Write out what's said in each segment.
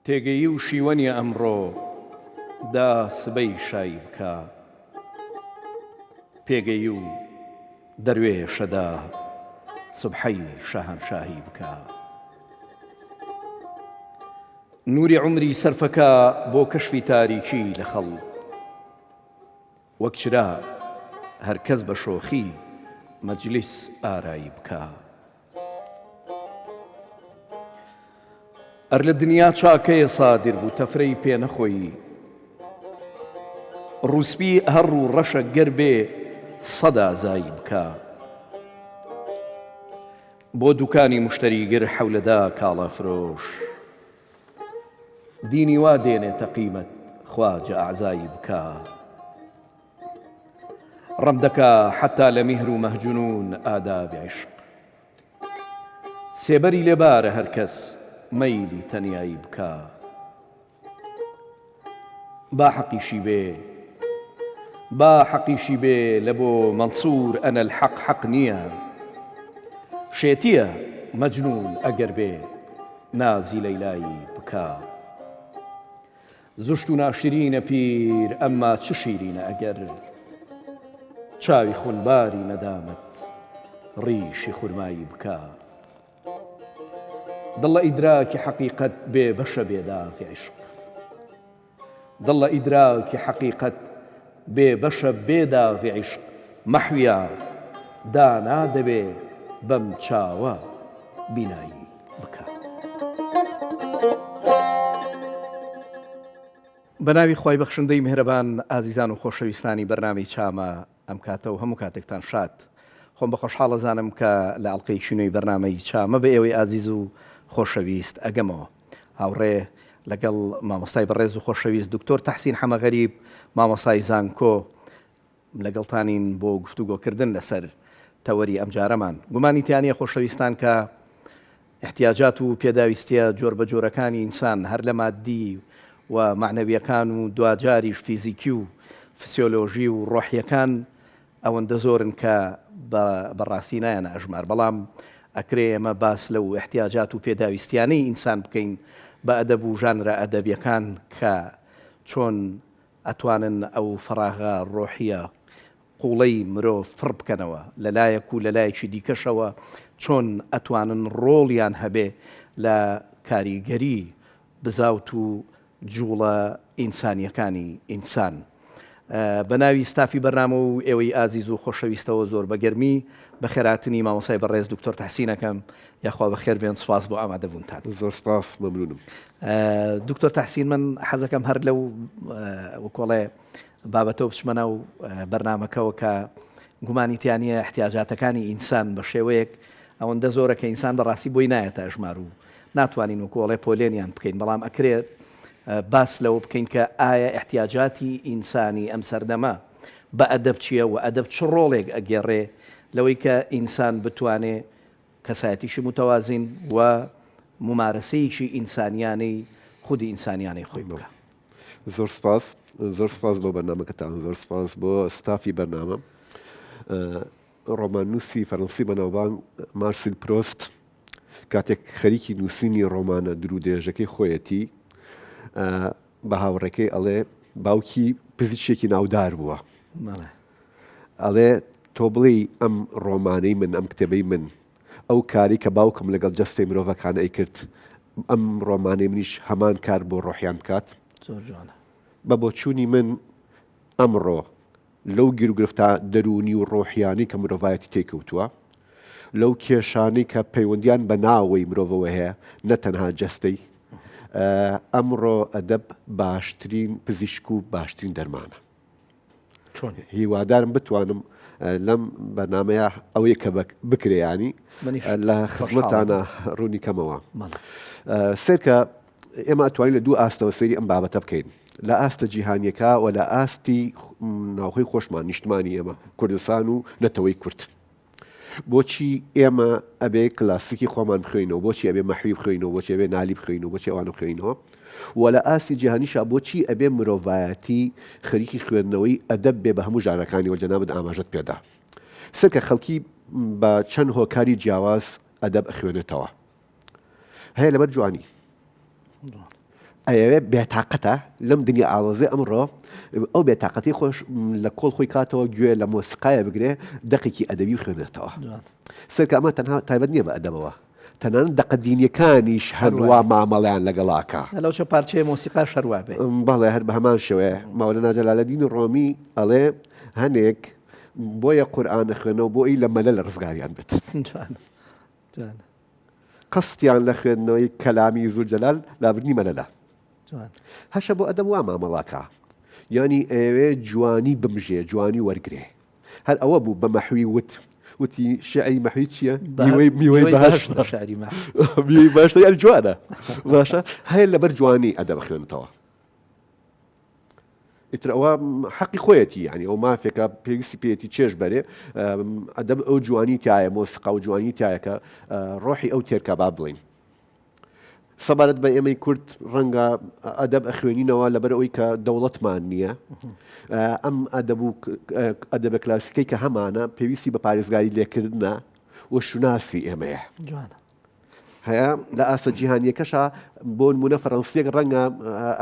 تێگەیی و شیوەنی ئەمڕۆ دا سبەی شایی بکا. پێگەیی و دەروێشە دا سبحەی شاهەنشاهی بکا. نووری عومری سەرفەکا بۆ کەشفی تاریکی لە خەڵ. وەک چرا هەر کەس بە شۆخی مەجلیس ئارایی بکا. ئەر لە دنیا چاکەیە سادر بوو تەفرەی پێ نەخۆیی. ڕووسپی هەر ڕوو ڕەشە گەر بێ سەدا زایی بکا. بۆ دوکانی مشتەریگر حەولەدا کاڵا فرۆش. دینی وا دێنێتە قیمەت خواجە ئەعزایی بکا. ڕەم دەکا حەتا لە میهر و مەهجنوون ئادابی عیشق. سێبەری لێ بارە هەر کەس مەیلی تەنیایی بکا. با حەقیشی بێ با حەقیشی بێ لە بۆ مەنسوور ئەنە الحەق حەق نییە. شێتییە مەجنوون ئەگەر بێ نازی لەیلایی بکا. زشت و ناشرینە پیر ئەمما چ شیرینە ئەگەر چاوی خونباری نەدامەت ڕیشی خورمایی بکا. دڵ لە ئیدراکی حەقیقەت بێ بەشە بێ داغی عیشق. دڵ لە ئیدراکی حەقیقەت بێ بەشە بێ داغی عیشق مەحویا دانا دەبێ بەم چاوە بینایی بکا. بە ناوی خوای بەخشندەی میهرەبان ئازیزان و خۆشەویستانی بەرنامەی چامە ئەم کاتە و هەموو کاتێکتان شاد. خۆم بە خۆشحاڵ ئەزانم کە لە ئەڵقەیەکی نوێی بەرنامەی چامە بە ئێوەی ئازیز و خۆشەویست ئەگەمەوە. هاوڕێ لەگەڵ مامۆستای بەڕێز و خۆشەویست دکتۆر تەحسین حەمەغەریب مامۆستای زانکۆ لەگەڵتانین بۆ گفتوگۆکردن لەسەر تەوەری ئەمجارەمان. گومانی تیا نییە خۆشەویستان کە ئیحتیاجات و پێداویستییە جۆربەجۆرەکانی ئینسان هەر لە ماددی و مەعنەوییەکان و دواجاریش فیزیکی و فسیۆلۆژی و ڕۆحییەکان ئەوەندە زۆرن کە بە بەڕاستی نایەنە ئەژمار بەڵام ئەکرێ ئێمە باس لەو ئیحتیاجات و پێداویستیانەی ئینسان بکەین بە ئەدەب و ژانرە ئەدەبیەکان کە چۆن ئەتوانن ئەو فەراغە ڕۆحیە قوڵەی مرۆڤ پڕ بکەنەوە لە لایەک و لە لایەکی دیکەشەوە چۆن ئەتوانن ڕۆڵیان هەبێ لە کاریگەری بزاوت و جوڵە ئینسانیەکانی ئینسان. بە ناوی ستافی بەرنامە و ئێوەی ئازیز و خۆشەویستەوە زۆر بە گەرمی بەخێرهاتنی مامۆستای بەڕێز دکتۆر تەحسین ئەکەم. یاخوا بەخێر بێن سوپاس بۆ ئامادەبوونتان. زۆر سپاس مەمنونم. دکتۆر تەحسین من حەزەکەم هەر لەو وەکۆڵێ بابەتەوە بچمە ناو بەرنامەکەوە کە گومانی تیا نییە احتیاجاتەکانی ئینسان بە شێوەیەک ئەوەندە زۆرە کە ئینسان بەڕاستی بۆی نایەتە ئەژمار و ناتوانین وەکۆڵێ پۆلێنیان بکەین بەڵام ئەکرێت باس لەوە بکەین کە ئایا احتیاجاتی ئینسانی ئەم سەردەمە بە ئەدەب چییە و ئەدەب چ ڕۆڵێک ئەگێڕێ لەوەی کە ئینسان بتوانێ کەسایەتیی موتەوازین و مومارەسەیەکی ئینسانیانەی خودی ئینسانیانەی خۆی بکا. زۆر سپاس زۆر سپاس بۆ بەرنامەکەتان زۆر سپاس بۆ ستافی بەرنامە ڕۆماننووسی فەرەنسی بەناوبانگ مارسیل پرۆست کاتێک خەریکی نووسینی ڕۆمانە درودرێژەکەی خۆیەتی بە هاوڕێکەی ئەڵێ باوکی پزیشکێکی ناودار بووە ئەڵێ تۆ بڵێی ئەم ڕۆمانەی من ئەم کتێبەی من ئەو کاری کە باوکم لەگەڵ جەستەی مرۆڤەکان ئەیکرد ئەم ڕۆمانەی منیش هەمان کار بۆ ڕۆحیان بکات زۆر جوانە. بە بۆچوونی من ئەمڕۆ لەو گیروگرفتە دەروونی و ڕۆحیانەی کە مرۆڤایەتی تێیکەوتووە، لەو کێشانەی کە پەیوەندیان بە ناوەوەی مرۆڤەوە هەیە نە تەنها جەستەی، ئەمڕۆ ئەدەب باشترین پزیشک و باشترین دەرمانە. چۆن؟ هیوادارم بتوانم لەم بەرنامەیە ئەوەی کە بکرێ ینی لە خزمەتانە ڕوونی کەمەوە سێرکە ئێمە توانین لە دوو ئاستەوە سەیری ئەم بابەتە بکەین لە ئاستە جیهانیەکە و لە ئاستی ناوخۆی خۆشمان نیشتمانی ئێمە کوردستان و نەتەوەی کورد. بۆچی ئێمە ئەبێ کلاسیکی خۆمان بخوێنەوە بۆچی ئەبێ مەحوی بخوێنەوە بۆچی ئەبێ نالی بخوێنەوە بۆچی ئەوانە بخوێنەوە و لە ئاستی جیهانیشا بۆچی ئەبێ مرۆڤایەتی خەریکی خوێندنەوەی ئەدەب بێ بە هەموو ژانەکانی و جەنابت ئاماژەت پێدا سەرکە خەڵکی بە چەند هۆکاری جیاواز ئەدەب ئەخوێنێتەوە هەیە لەبەر جوانی. ئەیەوێ بێتاقەتە لەم دنیا ئاڵۆزەی ئەمڕۆ ئەو بێتاقەتی خۆش لە کۆڵ خۆی کاتەوە گوێ لە مۆسیقایە بگرێ دەقێکی ئەدەبی بخوێنێتەوە. سەرکە ئەمە تەنها تایبەت نییە بە ئەدەبەوە تەنانەت دەقە دینیەکانیش هەروا مامەڵەیان لەگەڵاکە. لەو چە پارچەیە مۆسیقاش هەروا بێ. بەڵێ هەر بە هەمان شێوەیە. مەولانا جەلالەدینی ڕۆمی ئەڵێ هەنێک بۆیە قورئان ئەخوێنەوە بۆ ئەوی لە مەلەل ڕزگاریان بێت. جوانە جوانە. قەستیان لە خوێندنەوەی کەلامی زولجەلال لابردنی مەلەلە. جوان. هەشە بۆ ئەدەب وا مامەڵاکا. یانی ئەیەوێ جوانی بمژێ، جوانی وەرگرێ. هەر ئەوە بوو بە مەحوی وت. وتی شیعری مەحوی چییە؟ میوەی میوەی بەهەشتە. شیعری مەحوی. میوەی بەهەشتە یانی جوانە. باشە هەیە لەبەر جوانی ئەدەب ئەخوێنێتەوە. ئیتر ئەوە حەقی خۆیەتی یانی ئەو مافێکە پێویستی پێیەتی چێژ بەرێ ئەدەب ئەو جوانی تایە مۆسیقا و جوانی تایە کە ڕۆحی ئەو تێرکە با بڵین سەبارەت بە ئێمەی کورد ڕەنگە ئەدەب ئەخوێنینەوە لەبەر ئەوی کە دەوڵەتمان نییە ئەم ئەدەب و ئەدەبە کلاسیکەی کە هەمانە پێویستی بە پارێزگاری لێکردنە و شوناسی ئێمەیە جوانە هەیە لە ئاستە جیهانیەکەشا بۆ نمونە فەرەنسیەک ڕەنگە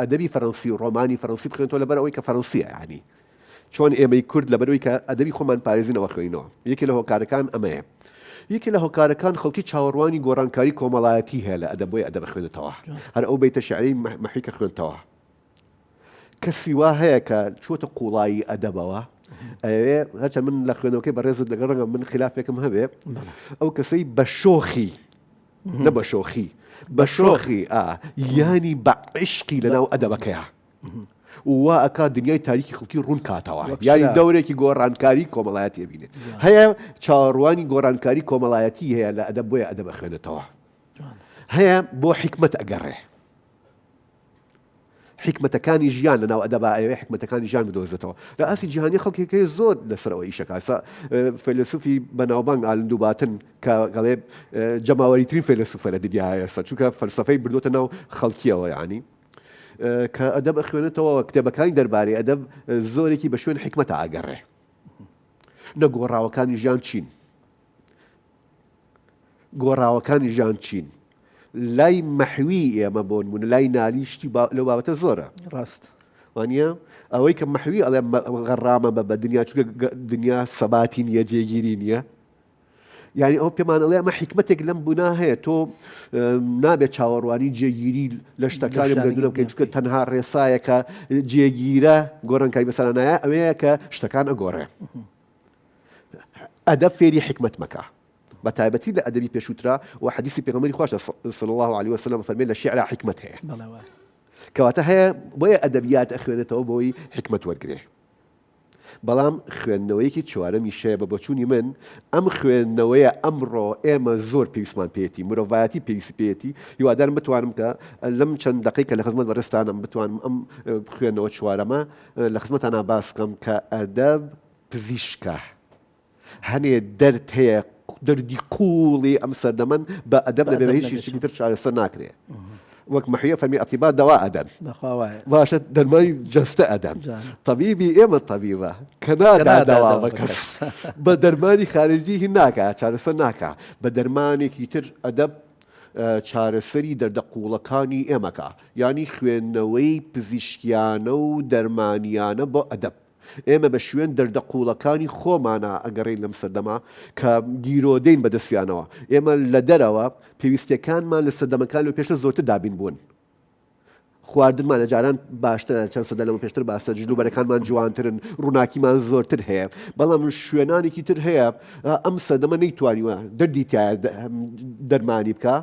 ئەدەبی فەرەنسی و ڕۆمانی فەرەنسی بخوێنێتەوە لەبەر ئەوەی کە فەرەنسیە یعنی چۆن ئێمەی کورد لەبەرەوەی کە ئەدەبی خۆمان پارێزینەوە خوێنەوە یەکێ لە هۆکارەکان ئەمەیە یەکێ لە هۆکارەکان خەڵکی چاوەڕوانی گۆڕانکاری کۆمەڵایەتی هەیە لە ئەدەب بۆیە ئەدەب خوێنێتەوە هەر ئەو بەیتە شعری مەحوی کە خوێنتەوە کەسی وا هەیە کە چووەتە قوڵایی ئەدەبەوە ئەوێ هەرچە من لە خوێنەوەکەی بەڕێزت لەگەڵ ڕەنگە من خلافێکم هەبێ ئەو کەسەی بە شۆخی نە بە شۆخی بە شۆخی ئا یانی بە عشقی لەناو ئەدەبەکەیە وا ئەکا دنیای تاریکی خەڵکی ڕوون کاتەوە یانی دەورێکی گۆڕانکاری کۆمەڵایەتی بینێ هەیە چاوەڕوانی گۆڕانکاری کۆمەڵایەتی هەیە لە ئەدەب بۆیە ئەدەب ئەخوێنێتەوە هەیە بۆ حیکمەت ئەگەڕێ حیکمەتەکانی ژیان لەناو ئەدەبا ئەیەوێ حیکمەتەکانی ژیان بدۆزێتەوە. لە ئاستی جیهانی خەڵکێک هەیە زۆر لەسەر ئەوە ئیشەکا. ئێستا فەیلەسوفی بەناوبانگ ئالن دوباتن کە ئەڵێ جەماوەریترین فەیلەسوفە لە دنیا ئێستا چونکە فەلسەفەی بردۆتە ناو خەڵکیەوە یعنی کە ئەدەب ئەخوێنێتەوە کتێبەکانی دەربارەی ئەدەب زۆرێکی بە شوێن حیکمەتە ئەگەڕێ. نەگۆڕاوەکانی ژیان چین؟ گۆڕاوەکانی ژیان چین؟ لای مەحوی ئێمە بۆ نمونە لای نالی شتی لەو بابەتە زۆرە. ڕاست. وانە ئەوەی کە مەحوی ئەڵێ غەڕامە بە بە دنیا چونکە دنیا سەباتی نییە جێگیری نییە. یعنی ئەو پێمان ئەڵێ ئەمە حیکمەتێک لەم بونا هەیە تۆ نابێت چاوەڕوانی جێگیری لە شتەکانی گەردوونە بکەین چونکە تەنها ڕێسایەکە جێگیرە گۆڕانکاری بەسەرا نایە ئەوەیە کە شتەکان ئەگۆڕێ. ئەدەب فێری حیکمەت مەکە بە تایبەتی لە ئەدەبی پێشووترا و حەدیسی پێغەمبەری خواش صلی الله علیه وسلم فەرمێ لە شیعرا حیکمەت هەیە کەواتە هەیە بۆیە ئەدەبیات ئەخوێنێتەوە بۆی حیکمەت وەرگێ بەڵام خوێندنەوەیەکی چوارەمی شەیە بە بۆچوونی من ئەم خوێندنەوەیە ئەمڕۆ ئێمە زۆر پێویستمان پێێتی مرۆڤایەتی پێویستی پێێتی هیوادارم بتوانم کە لەم چەند دقی کە لە خزمەت بەڕێستانم بتوانم ئەم خوێندنەوە چوارەمە لە خزمەتانا باس کەم کە ئەدەب پزیشکە هەنێ دەرد هەیە دەردی قوڵی ئەم سەردەمەن بە ئەدەب نەبێ بە هیچ شتێکی تر چارەسەر ناکرێ وەک مەحویە فەرمی ئەتیبا دەوا ئەدەن باشە دەرمانی جەستە ئەدەن تەبیبی ئێمە تەبیبە کە نادا دەوا بە کەس بە دەرمانی خارجی هی ناکا چارەسەر ناکا بە دەرمانێکی تر ئەدەب چارەسەری دەردە قووڵەکانی ئێمەکە، یانی خوێندنەوەی پزیشکیانە و دەرمانیانە بۆ ئەدەب. ئێمە بە شوێن دەردە قووڵەکانی خۆمانا ئەگەڕێین لەم سەردەمە کە گیرۆدەین بە دەستیانەوە. ئێمە لە دەرەوە پێویستیەکانمان لە سەردەمەکان لەو پێشتر زۆرتر دابین بوون. خواردنمان لە جاران باشترە، چەند سەدە لەمە پێشتر باسە، جلوبەرەکانمان جوانترن، ڕووناکیمان زۆرتر هەیە، بەڵام شوێنانێکی تر هەیە ئەم سەردەمە نەیتوانیوە دەردی تایە دەرمانی بکە،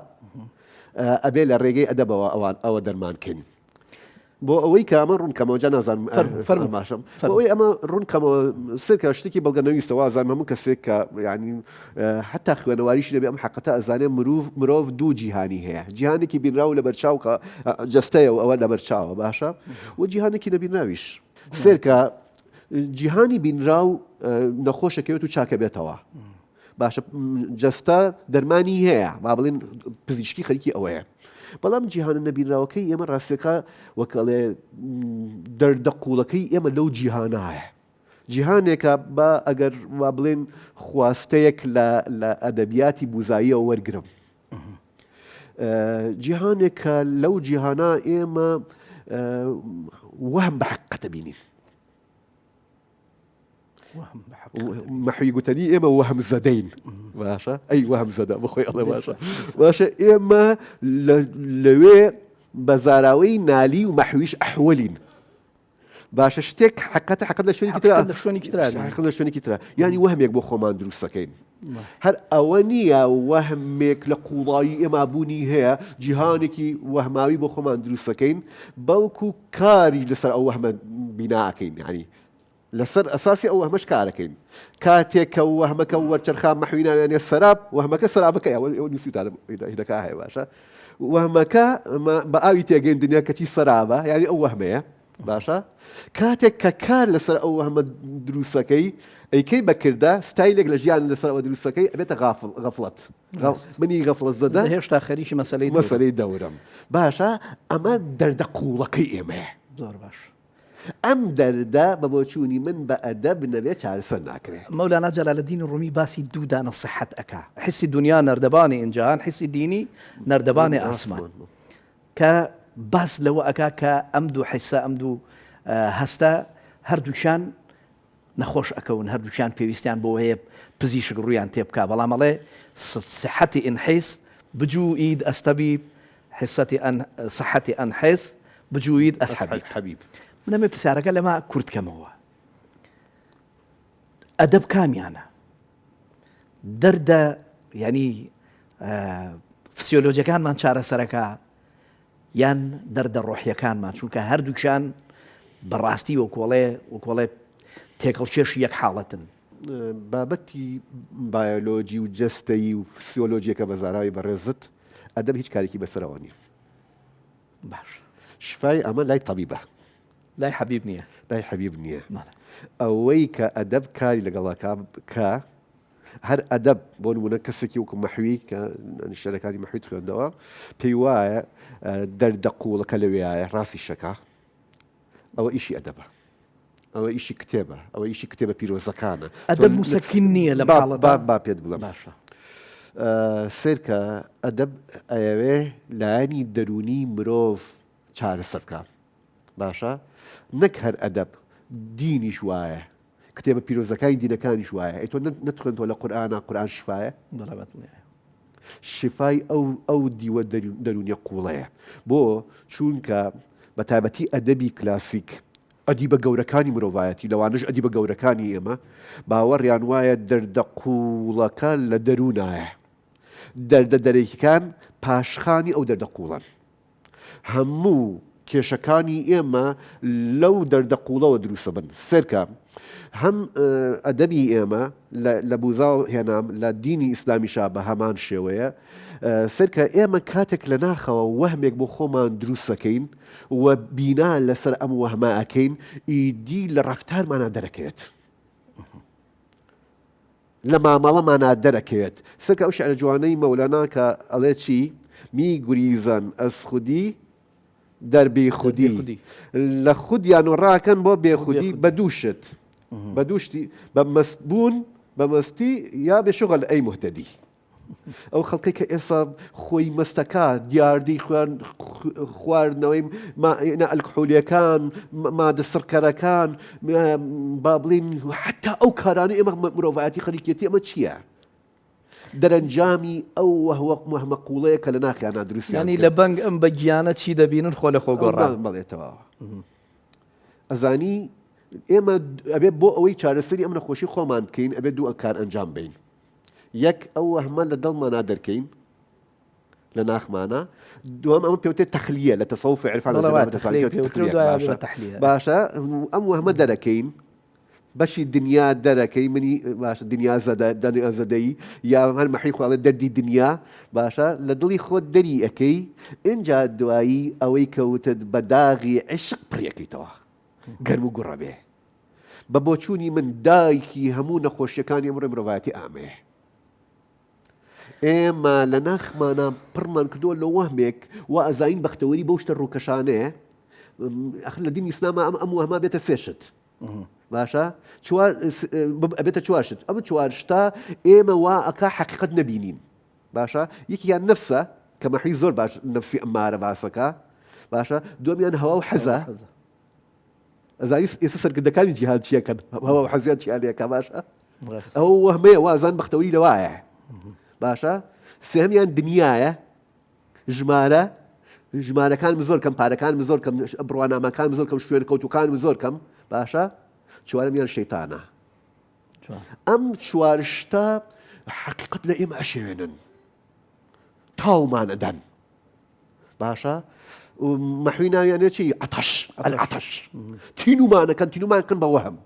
ئەبێ لە ڕێگەی ئەدەبەوە ئەوان ئەوە دەرمان کەین. بۆ ئەوەی کە ئەمە ڕوون کەمەوە جا نازانم فەرموو باشم ئەوەی ئەمە ڕوون کەمەوە سێکە شتێکی بەڵگەنەویستە وازانم هەموو کەسێک کە یعنی هەتا خوێنەواریش نەبێ ئەم حەقەتە ئەزانێ مروڤ مرۆڤ دوو جیهانی هەیە جیهانێکی بینراو لەبەرچاو کە جەستەیە و ئەوە لەبەرچاوە باشە و جیهانێکی نەبینراویش سێرکە جیهانی بینراو نەخۆشەکەوێت و چاکە بێتەوە باشە جەستە دەرمانی هەیە با بڵێن پزیشکی خەریکی ئەوەیە بەڵام جیهانە نەبینراوەکەی ئێمە ڕاستەکە وەکەڵێ دەردە قوڵەکەی ئێمە لەو جیهانایە جیهانێکە با ئەگەر وا بڵێن خواستەیەک لە لە ئەدەبیاتی بوزاییەوە وەرگرم. جیهانێک کە لەو جیهانە ئێمە وەهم بە حەقیقەتە بینین. مەحوی گوتەنی ئێمە وەهم زەدەین باشە ئەی وەهم زەدە بخۆی ئەڵێ باشە باشە ئێمە لەوێ بە زاراوەی نالی و مەحویش ئەحوەلین باشە شتێک حقەتە حقت لە شوێنێکی ترا لە شوێنێکی ترا حقت لە شوێنێکی ترا یانی وەهمێک بۆ خۆمان دروستەکەین هەر ئەوە نییە وەهمێک لە قوڵایی ئێمە بوونی هەیە جیهانێکی وەهماوی بۆ خۆمان دروستەکەین بەڵکو کاری لەسەر ئەو وەهمە بیناکەین یعنی لەسەر ئەساسی ئەو وەهمەش کارەکەین کاتێک کە وەهمەکە وەرچەرخا مەحوی ناویانە سەراب وەهمەکە سەرابەکە ئەوە نووسیتانە هینەکە هەیە باشە وەهمەکە بە ئاوی تێگەین دنیا کەچی سەرابە یعنی ئەو وەهمەیە باشە کاتێک کە کار لەسەر ئەو وەهمە دروستەکەی ئەیکەی بەکردە ستایلێک لە ژیان لەسەر ئەوە دروستەکەی ئەبێتە غافڵ غەفڵەت منی غەفڵەت زەدە هێشتا خەریکی مەسەلەی مەسەلەی دەورم باشە ئەمە دەردە قووڵەکەی ئێمەیە زۆر باش ئەم دەردە بە بۆچوونی من بە ئەدەب نەبێ چارەسەر ناکرێ. مەولانا جەلالەدین ڕومی باسی دوو دانە سیحەت ئەکا، حسی دونیا نەردەبانی ئینجان، حسی دینی نەردەبانی ئاسمان. کە باس لەوە ئەکا کە ئەم دوو حسە، ئەم دوو هەستە هەردووکیان نەخۆش ئەکەون، هەردووکیان پێویستیان بەوە هەیە پزیشک ڕوویان تێبکا، بەڵام ئەڵێ صحتی انحس بجوید از طبیب حصتی ان صحتی انحس بجوید از حبیب. من ئەمێ پرسیارەکە لەمە کورت کەمەوە ئەدەب کامیانە دەردە یعنی فسیۆلۆجیەکانمان چارەسەرەکە یان دەردە ڕۆحیەکانمان چونکە هەردووکیان بەڕاستی وەکۆڵێ وەکۆڵێ تێکەڵکێشی یەک حاڵەتن. بابەتی بایۆلۆجی و جەستەیی و فسیۆلۆجیەکە بە زاراوی بەڕێزت ئەدەب هیچ کارێکی بەسەرەوە نییە. باش شفای ئەمە لای تەبیبە. لای حەبیب نییە. لای حەبیب نییە. ئەوەی کە ئەدەب کاری لەگەڵەکە کە هەر ئەدەب بۆ نمونە کەسێکی وەکو مەحوی کە شعرەکانی مەحویت خوێندەوە پێی وایە دەردە قووڵەکە لەوێایە ڕاستی شەکا ئەوە ئیشی ئەدەبە ئەوە ئیشی کتێبە ئەوە ئیشی کتێبە پیرۆزەکانە ئەدەب موسەکین نییە لە با با پێت بڵێم باشە سێرکە ئەدەب ئەیەوێ لایەنی دەروونی مرۆڤ چارەسەر بکە باشە نەک هەر ئەدەب دینیش وایە کتێبە پیرۆزەکانی دینەکانیش وایە ئەی تۆ نەتخوێندەوە لە قورئانا قورئان شفایە؟ بەڵێ بەدڵنیایە. شفای ئەو ئەو دیوە دەروونیە قووڵەیە بۆ چوونکە بە تایبەتی ئەدەبی کلاسیک ئەدیبە گەورەکانی مرۆڤایەتی لەوانەش ئەدیبە گەورەکانی ئێمە باوەڕیان وایە دەردە قووڵەکە لە دەروونایە دەردە دەرەکیەکان پاشخانی ئەو دەردە قووڵەن هەموو کێشەکانی ئێمە لەو دەردە قوڵەوە دروستەبن سەرکە هەم ئەدەبی ئێمە لە بوزاو هێنام لە دینی ئیسلامیشا بە هەمان شێوەیە سەرکە ئێمە کاتێک لە ناخەوە وەهمێک بۆ خۆمان دروستەکەین و بینا لەسەر ئەم وەهمە ئەکەین ئیدی لە ڕەفتارمانە دەرەکەوێت. لە مامەڵەمانا دەرەکەوێت. سەرکە ئەو شیعرە جوانەی مەولانا کە ئەڵێ چی، می گریزن از خودی در بی خودی، لە خودیان و ڕاکەن بۆ بێ خودی بە دوو شت، بە دوو شتی، بە مەست بوون، بە مەستی یا بێ شغل ئەی موهتەدی. ئەو خەڵکەی کە ئێستا خۆی مەستەکە دیاردەی خوێن خواردنەوەی ئەلکحولیەکان مادە سڕکەرەکان با بڵین حتا ئەو کارانە ئێمە مرۆڤایەتی خەریکێتی ئەمە چییە؟ دەرەنجامی ئەو وەهوە مەهمە قوڵەیە کە لە ناخیانە دروستیانی لە بەنگ ئەم بە گیانە چی دەبینن خۆ لە خۆ گۆڕان بەڵێتەوە ئەزانی ئێمە ئەبێ بۆ ئەوەی چارەسەری ئەم نەخۆشی خۆمان بکەین ئەبێ دوو کار ئەنجام بین یەک ئەو وەهمە لە دڵمانا دەرکەین لە ناخمانە دوام ئەمە پێوتێ تەخلیە لە تەسەوف عرفان باشە ئەم وەهمە دەرەکەین بەشی دنیا دەرەکەی منی باشە دنیا زەدە دنیا زەدەی یا هەر مەحی خواڵێ دەردی دنیا باشە لە دڵی خۆت دەری ئەەکەی اینجا دوایی ئەوەی کەوتت بە داغی عشق پڕیەکەیتەوە گەرم و گوڕە بێ بە بۆچوونی من دایکی هەموو نەخۆشیەکانی ئەمڕۆی مرۆڤایەتی ئامەیە. ئێمە لە ناخمانە پڕمان کردووە لە وەهمێک و ئەزانین بەختەوەری بەو شتە ڕووکەشانەیە ئەخر لە دینی ئیسلاما ئەم ئەم وەهمە بێتە سێ شت باشە چوار ئەبێتە چوار شت ئەمە چوار شتە ئێمە وا ئەکا حەقیقەت نەبینین باشە یەکیان نەفسە. کە مەحوی زۆر باش نەفسی ئەمارە باسەکە باشە دووەمیان هەوا و حەزە ئەزانی ئێستا سەرکردەکانی جیهان چیەکەن هەوا و حەزیان چیان لەکە باشە ئەو وەهمەیە وازان بەختەوەری لەوایە باشە سێهەمیان دنیاە ژمارە ژمارەکانم زۆر کەم پارەکانم زۆر کەم بڕوانامەکانم زۆر کەم شوێن کەوتوکانم زۆر کەم باشە چوارەمیان شەیتانە ئەم چوار شتە حەقیقەت لە ئێمە ئەشێوێنن تاومان ئەدەن باشە مەحوی ناویانە چی عتەش العتەش تینومانەکەن تینومانکەن بە وەهم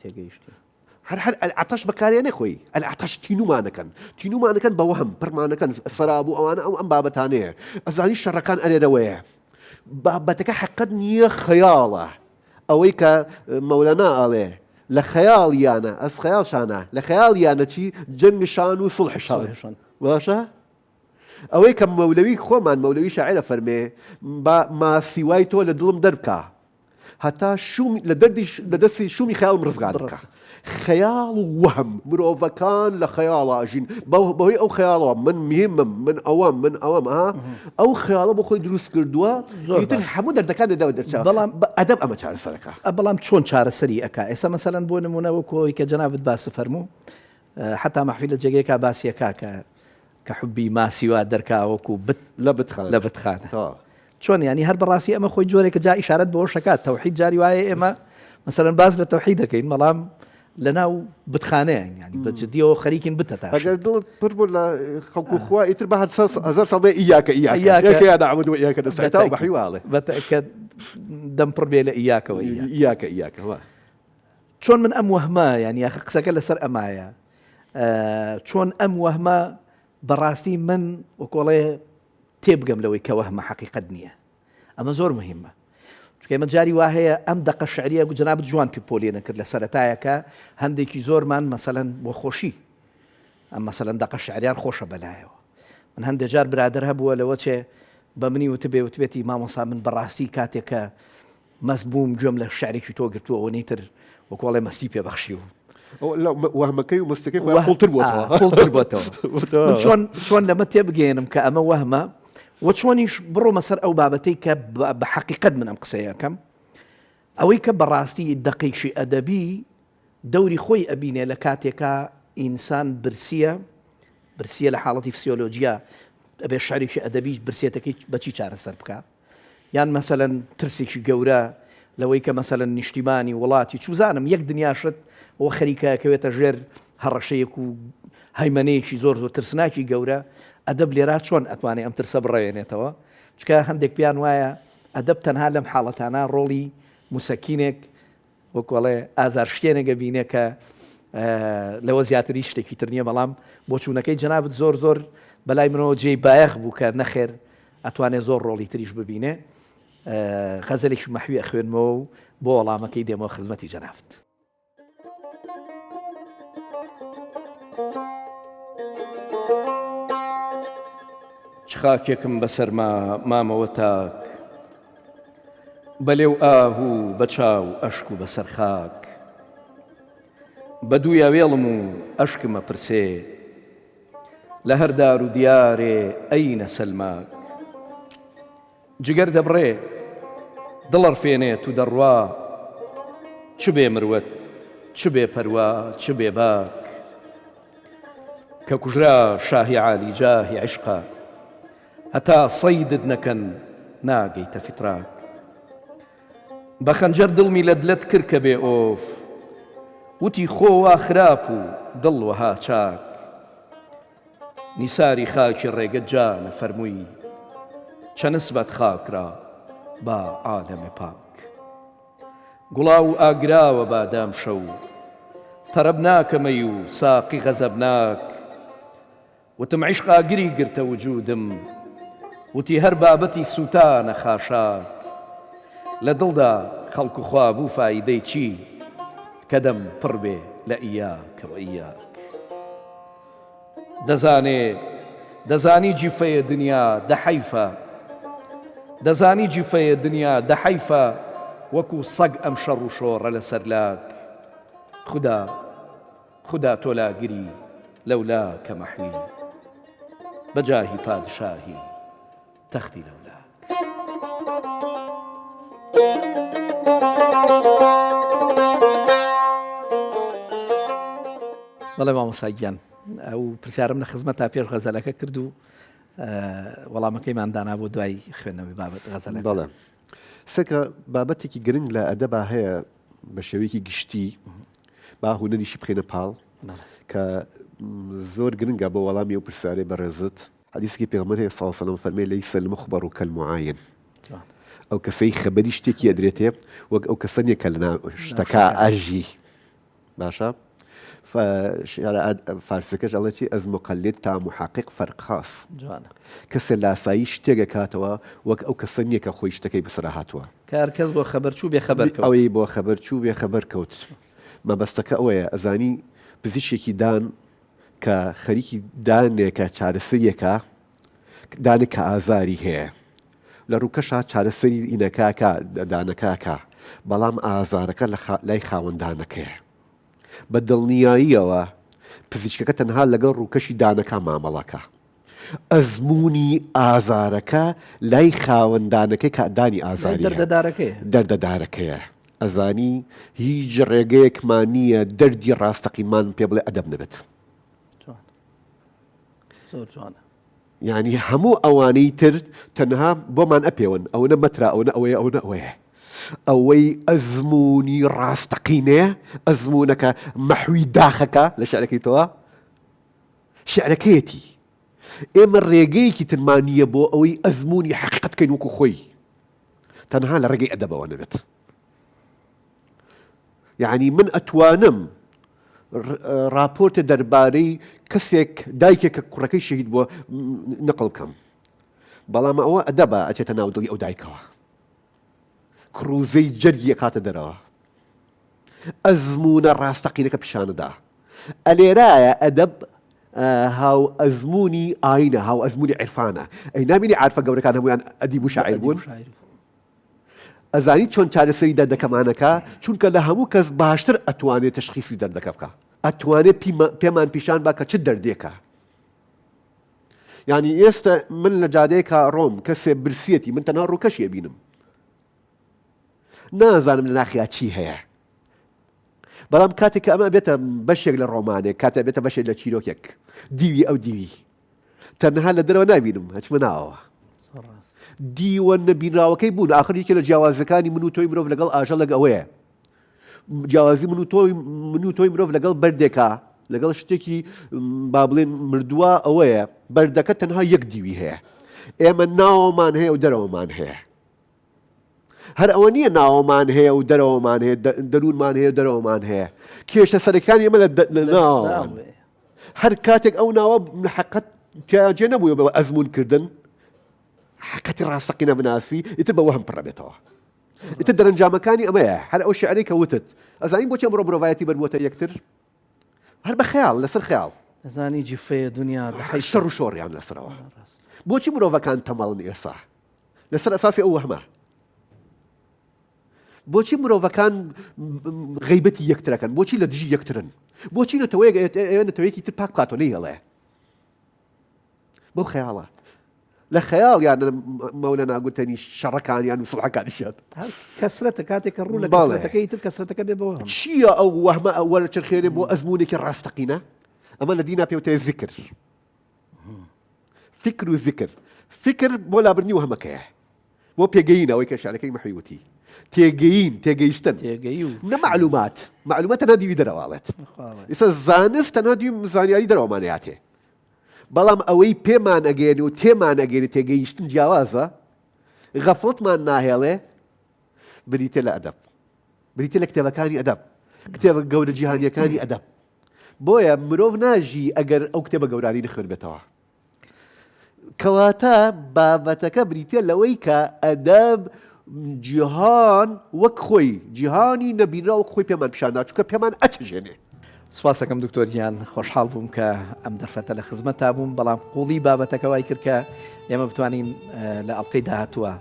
تێگەیشتی هەر هەر العطش بەکارێنێ خۆی العطش تینومانەکەن تینومانەکەن بە وەهم پڕمانەکەن سەراب و ئەوانە ئەو ئەم بابەتانەیە ئەزانی شەڕەکان ئەرێرەوەیە بابەتەکە حەقەت نییە خەیاڵە ئەوەی کە مەولەنا ئەڵێ لە خەیاڵیانە ئەس خەیاڵشانە لە خەیاڵیانە چی جەنگ شان و سڵح شان باشە ئەوەی کە مەولەوی خۆمان مەولەوی شاعرە فەرمێ با ماسیوای تۆ لە دڵم دەربکە هەتا شومی لە دەردی لە دەستی شومی خەیاڵم ڕزگار بکە. خەیاڵ و وەهم، مرۆڤەکان لە خەیاڵا ئەژین، بەهۆی ئەو خەیاڵەوە من مهمم، من ئەوەم، من ئەوەم، ئا ئەو خەیاڵە بۆ خۆی دروست کردووە، ئیتر هەموو دەردەکان دەداوە دەرچوە، بەڵام بە ئەدەب ئەمە چارەسەرەکە. بەڵام چۆن چارەسەری ئەکا؟ ئێستا مەسەلەن بۆ نموونە وەکو ئەوەی کە جەنابت باست فەرموو، حەتا مەحفیل لە جێگەیەکا باسی ئەکا کە کە حوبی ماسی وا دەرکا وەکو بت لە بتخانە لە بتخانە چۆن ینی هەر بەڕاستی ئەمە خۆی جۆرێکە جا ئیشارەت بەوە شەکات تەوحید جاری وایە ئێمە مەسەلەن باس لە تەوحید دەکەین بەڵام لە ناو بتخانەیان ینی بە جدیەوە خەریکین بتە تا ئەگەر دڵت پڕ بوو لە خەڵک و خوا ئیتر بە هەزار ساڵ دێ ئیاکە ئیاکە یا نعبد و ئیاکە نستعین تا بەحی واڵێ کە دەم پڕ بێ لە ئیاکەوە ئیاکە ئیاکە چۆن من ئەم وەهمە یانی یاخە قسەکە لەسەر ئەمایە چۆن ئەم وەهمە بەڕاستی من وەکۆڵێ تێبگەم لەوەی کە وەهمە حەقیقەت نییە ئەمە زۆر مهمە چونکە ئێمە جاری وا هەیە ئەم دەقە شعریە جەنابت جوان پی پۆلێنە کرد لە سەرەتایەکە هەندێکی زۆرمان مەسەلەن بۆ خۆشی ئەم مەسەلەن دەقە شعریان خۆشە بەلایەوە من هەندێک جار برادەر هەبووە لەوە چێ بە منی وتبێ وتبێتی مامۆسا من بەڕاستی کاتێکە مەست بووم گوێم لە شعرێکی تۆ گرتووە ئەوەنەی تر وەکو ئەڵێ مەستی پێ بەخشیوم. وەهمەکەی و مەستەکەی خۆیان قوڵتر بووەتەوە. قوڵتر بووەتەوە. من چۆن چۆن لەمە تێبگەیەنم کە ئەمە وەهمە و چۆنیش بڕۆمە سەر ئەو بابەتەی کە بە حەقیقەت من ئەم قسەیە ئەکەم ئەوەی کە بەڕاستی دەقێکی ئەدەبی دەوری خۆی ئەبینێ لە کاتێکا ئینسان برسیە برسیە لە حاڵەتی فسیۆلۆجیا ئەبێ شعرێکی ئەدەبی برسێتەکەی بەچی چارەسەر بکە یان مەسەلەن ترسێکی گەورە لەوەی کە مەسەلەن نیشتیمانی وڵاتی چوزانم یەک دنیا شت و خەریکە کەوێتە ژێر هەڕەشەیەک و هەیمەنەیەکی زۆر زۆر ترسناکی گەورە ئەدەب لێرا چۆن ئەتوانێ ئەم ترسە بڕەوێنێتەوە چکە هەندێک پێیان وایە ئەدەب تەنها لەم حاڵەتانە ڕۆڵی مسەکینێک وەکو ئەڵێ ئازارشکێنێک ئەبینێ کە لەوە زیاتر هیچ شتێکی تر نییە بەڵام بۆچوونەکەی جەنابت زۆر زۆر بەلای منەوە جێی بایەخ بوو کە نەخێر ئەتوانێ زۆر ڕۆڵی تریش ببینێ غەزەلێکی مەحوی ئەخوێنمەوە و بۆ وەڵامەکەی دێمەوە خزمەتی جەنابت. چ خاکێکم بەسەرما مامەوە تاک بە لێو ئاه و بە چاو ئەشک و بەسەر خاک بە دوویا وێڵم و ئەشکم ئەپرسێ لە هەر دار و دیارێ ئەینە سەلماک جگەر دەبڕێ دڵ ئەڕفێنێت و دەڕوا چ بێ مروەت چ بێ پەروا چ بێ باک کە کوژرا شاهی عالی جاهی عیشقە هەتا سەیدت نەکەن ناگەیتە فتراک بە خەنجەر دڵمی لەت لەت کرد کە بێ ئۆف وتی خۆ وا خراپ و دڵ وەها چاک نیساری خاکی ڕێگە جانە فەرمووی چە نسبەت خاک را با عالەم پاک گوڵاو و ئاگراوە بادام شەو تەرەب ناکەمەی و ساقی غەزەبناک وتم عیشق ئاگری گرتە وجودم وتی هەر بابەتی سوتانە خاشاک لە دڵدا خەڵک و خوا بوو فایدەی چی کە دەم پڕ بێ لە ئیاکە و ئیاک دەزانێ دەزانی جیفەیە دنیا دە حەیفە دەزانی جیفەیە دنیا دە حەیفە وەکو سەگ ئەم شەڕ و شۆڕە لەسەر لاک خودا خودا تۆ لاگری لەولا کە مەحوی. بە جاهی پادشاهی تەختی لەولاک. بەڵێ مامۆستا گیان ئەو پرسیارم لە خزمەت تا پێش غەزەلەکە کرد و وەڵامەکەیمان دانا بۆ دوای خوێندنەوەی بابەت غەزەلەکە. بەڵێ سەکە بابەتێکی گرنگ لە ئەدەبا هەیە بە شێوەیەکی گشتی با هونەریشی بخەینە پاڵ کە زۆر گرنگە بۆ وەڵامی ئەو پرسیارەی بەڕێزت. حەدیسێکی پێغەمبەر هەیە صلی اللە علیە وسلم فەرمێ لیس المخبر کالمعاین ئەو کەسەی خەبەری شتێکی ئەدرێتێ وەک ئەو کەسە نییە کە لەناو شتەکە ئەژی باشە فارسەکەش ئەڵێ چی از مقلد تا محقق فرق خاص کەسێ لاسایی شتێک ئەکاتەوە وەک ئەو کەسە نییە کە خۆی شتەکەی بەسەرا هاتووە. کە هەر کەس بۆ خەبەر چوو بێ خەبەر کەوت. ئەوەی بۆ خەبەر چوو بێ خەبەر کەوت. مەبەستەکە ئەوەیە ئەزانی پزیشکێکی دان کە خەریکی دانێکە چارەسەریەکە دانێک کە ئازاری هەیە لە ڕووکەشا چارەسەری ئینەکە ئەکا دانەکە ئەکا بەڵام ئازارەکە لە لای خاوەن دانەکەیە بە دڵنیاییەوە پزیشکەکە تەنها لەگەڵ ڕووکەشی دانەکە مامەڵەکە ئەزموونی ئازارەکە لای خاوەن دانەکەی کە دانی ئازاری دەردەدارەکەیە دەردەدارەکەیە ئەزانی هیچ ڕێگەیەکمان نییە دەردی ڕاستەقینمان پێ بڵێ ئەدەب نەبێت. زۆر جوانە. یانی هەموو ئەوانەی تر تەنها بۆمان ئەپێون ئەوەنە مەترا ئەوەنە ئەوەیە ئەوەنە ئەوەیە ئەوەی ئەزموونی ڕاستەقینەیە ئەزموونەکە مەحوی داخەکە لە شعرەکەی تۆ شعرەکەیەتی ئێمە ڕێگەیەکی ترمان نییە بۆ ئەوەی ئەزموونی حەقیقەت بکەین وەکو خۆی تەنها لە ڕێگەی ئەدەبەوە نەبێت یعنی من ئەتوانم ڕاپۆرتە دەربارەی کەسێک دایکێک کە کوڕەکەی شەهید بووە نقل کەم بەڵام ئەوە ئەدەبە ئەچێتە ناو دڵی ئەو دایکەوە کڕوزەی جەرگی ئەکاتە دەرەوە ئەزمونە ڕاستەقینەکە پیشانەدا ئەلێرایە ئەدەب هاو ئەزمموی ئاینە هاو ئەزمموی عرفانە ئەی نامینی عرفە گەورەکان هەمویان ئەدیب و شاعیر بوون ئەزانی چۆن چارەسەری دەردەکەمانەکا؟ چونکە لە هەموو کەس باشتر ئەتوانێ تەشخیسی دەردەکە بکا. ئەتوانێ پێمان پیشان با کە چ دەردێکە. یانی ئێستە من لە جادەیەکا ڕۆم کەسێ برسیەتی من تەنها ڕووکەشی ئەبینم. نازانم لە ناخیا چی هەیە. بەڵام کاتێک کە ئەمە بێتە بەشێک لە ڕۆمانێک کاتێ بێتە بەشێک لە چیرۆکێک دیوی ئەو دیوی تەنها لە دەرەوە نابینم ئەچمە ناوەوە دیوە نەبینراوەکەی بوون ئاخر یەکێ لە جیاوازەکانی من و تۆی مرۆڤ لەگەڵ ئاژەڵێک ئەوەیە جیاوازی من و تۆی من و تۆی مرۆڤ لەگەڵ بەردێکا لەگەڵ شتێکی با بڵێن مردووە ئەوەیە بەردەکە تەنها یەک دیوی هەیە ئێمە ناوەمان هەیە و دەرەوەمان هەیە هەر ئەوە نییە ناوەمان هەیە و دەرەوەمان هەیە دەروونمان هەیە و دەرەوەمان هەیە کێشە سەرەکانی ئێمە لە ناوەوەن هەر کاتێک ئەو ناوە حەقەت تیا جێ نەبووە بە ئەزموونکردن حەقەتی ڕاستەقینە بناسی ئیتر بە وەهم پڕەبێتەوە ئیتر دەرەنجامەکانی ئەمەیە هەر ئەو شعرەی کە وتت ئەزانی بۆچی ئەمڕۆ مرۆڤایەتی بەربووەتە یەکتر هەر بە خەیاڵ لەسەر خەیاڵ ئەزانی جفەیە دنیا شەڕ و شۆڕیان لەسەرەوە بۆچی مرۆڤەکان تەمەڵن ئێسا لەسەر ئەساسی ئەو وەهمە بۆچی مرۆڤەکان غیبەتی یەکترەکەن بۆچی لە دژی یەکترن بۆچی نەتەوەیەک نەتەوەیەکی تر پاک بکاتەوە نەیهێڵێ بەو خەیاڵە لە خەیاڵ یان مەولەنا گوتەنی شەڕەکانیان و سڵحەکانیشیان کەسرەتە کاتێک کە ڕوو لە کەسرەتەکەی تر کەسرەتەکە بێ بەوە چییە ئەو وەهمە وەرچەرخێنێ بۆ ئەزموونێکی ڕاستەقینە ئەمە لە دینا پێوترێ زیکر فکر و زیکر فکر بۆ لابردنی وەهمەکەیە بۆ پێگەیین ئەوەی کە شعرەکەی مەحوی وتی تێگەیین تێگەیشتن تێگەیی و نە معلومات معلومات تەنها دیوی دەرەوە ئەڵێت ئیسا زانست تەنها دیوی زانیاری دەرەوەمان هاتێ بەڵام ئەوەی پێمان ئەگەێن و تێمان ئەگەێنێ تێگەیشتن جیاوازە غەفڵەتمان ناهێڵێ بریتە لە ئەدەب بریتە لە کتێبەکانی ئەدەب کتێبە گەورە جیهانیەکانی ئەدەب بۆیە مرۆڤ ناژی ئەگەر ئەو کتێبە گەورانی نەخوێنبێتەوە. کەواتە بابەتەکە بریتیە لەوەی کە ئەدەب جیهان وەک خۆی جیهانی نەبینراو وەک خۆی پێمان پیشان دا چونکە پێمان ئەچەژێنێ. سوپاسەکەم دکتۆر گیان خۆشحاڵ بووم کە ئەم دەرفەتە لە خزمەتتا بووم بەڵام قوڵی بابەتەکە وای کرد کە ئێمە بتوانین لە ئەڵقەی داهاتووە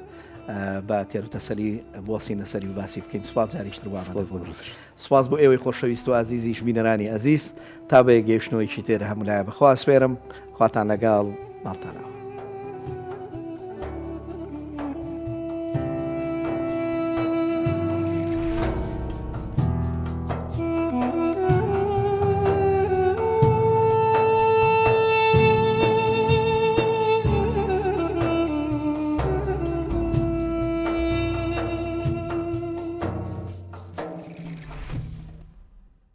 بە تێروتەسەلی بوەسینە سەری و باسی بکەین سوپاس جاریشتر بۆ ئامادەبوونت. سوپاس بۆ ئێوەی خۆشەویست و ئازیزیش بینەرانی ئەزیز تا بە یەک گەیشتنەوەیەکی تر هەموو لایە بەخوا ئەسپێرم خواتان لەگەڵ. ماڵتان ئاوا.